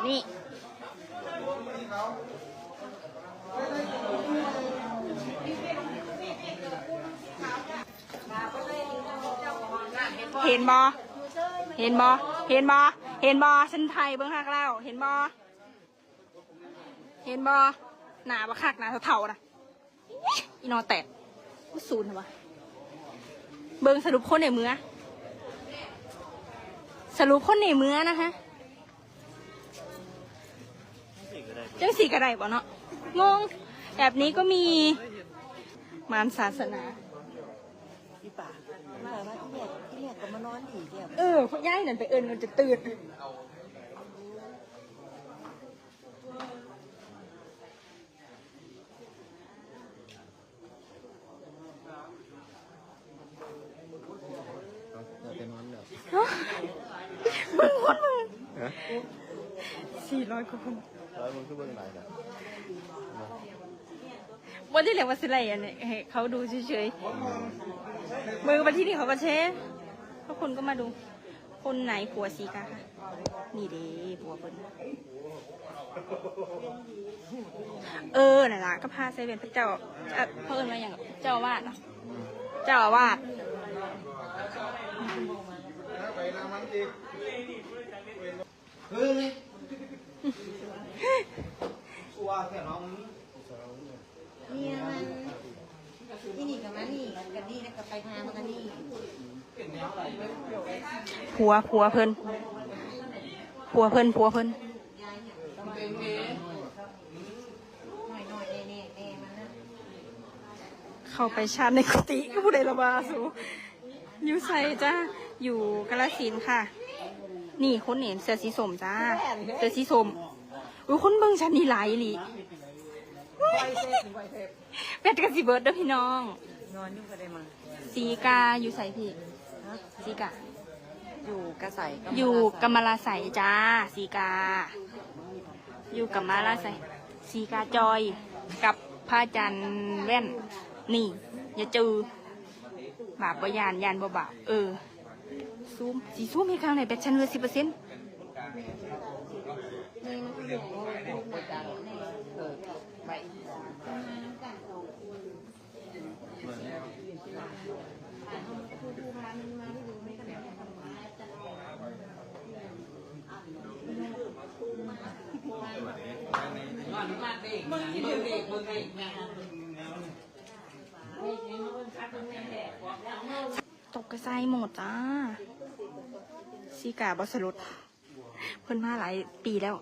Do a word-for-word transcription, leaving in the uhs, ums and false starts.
นี่ เห็นบ่ เห็นบ่ เห็นบ่ เห็นบ่ ฉันไทยเบิ่งคักแล้ว เห็นบ่ เห็นบ่ หน้าบักคัก หน้าเฒ่าๆนะ อีนอแตก กูศูนย์วะ เบิ่งสรุปคนในเมือ สรุปคนในเมือนะคะ จังสี่ก็ได้บ่เนาะ งง แบบนี้ก็มี มารศาสนา อีป่า มาว่าที่แรก ที่แรกก็มานอนอีกเนี่ย เออ พวกย้ายนั่นไปเอิ้นมันจะตื่น เอาไปนอนแล้ว ฮะ เบิ่งคนมึง ฮะ สี่ร้อยกว่าคน ร้อยมึงคือเบิ่งหลายนะ วันที่เหลือว่าสิไลอันนี้ให้เขาดูเฉยๆ มือวันที่นี่เขาก็แชร์เพราะคนก็มาดู คนไหนผัวสีกาค่ะ นี่เด้ผัวเพิ่น เออ นั่นล่ะ ก็พาใส่แว่นพระเจ้า เอ่อ เพิ่นว่าหยัง เจ้าอาวาสเนาะ เจ้าอาวาส เฮ้ย สัวแค่น้อง เนี่ยมัน นี่นี่กับมานี่กับนี่แล้วก็ไปทางมานี่ ผัว ผัวเพิ่น ผัวเพิ่น ผัวเพิ่น หน่อยหน่อยแน่แน่แน่มันนะ เข้าไปชาติในกุฏิก็ผู้ใดละว่าสู อยู่ไสจ้า อยู่กาฬสินธุ์ค่ะ นี่คนเห็นเสื้อสีส้มจ้า เสื้อสีส้ม อุ้ย คนเบิ่งฉันนี่หลายอีหลี แบตก็สิเบิดเด้อพี่น้อง นอนอยู่ก็ได้มา สีกาอยู่ไสพี่ ฮะ สีกา อยู่กระใส อยู่กำมะลาไสยจ้า สีกา อยู่กำมะลาไสย สีกาจอย กับพระอาจารย์แว่น นี่ อย่าจือ บาปบ่ย่าน ย่านบ่บาป เออ ซูม สิซูมให้ข้างในแบตฉันเหลือสิบเปอร์เซ็นต์ ตกกระจายหมดจ้า สีกาบ่สลด เพิ่นมาหลายปีแล้ว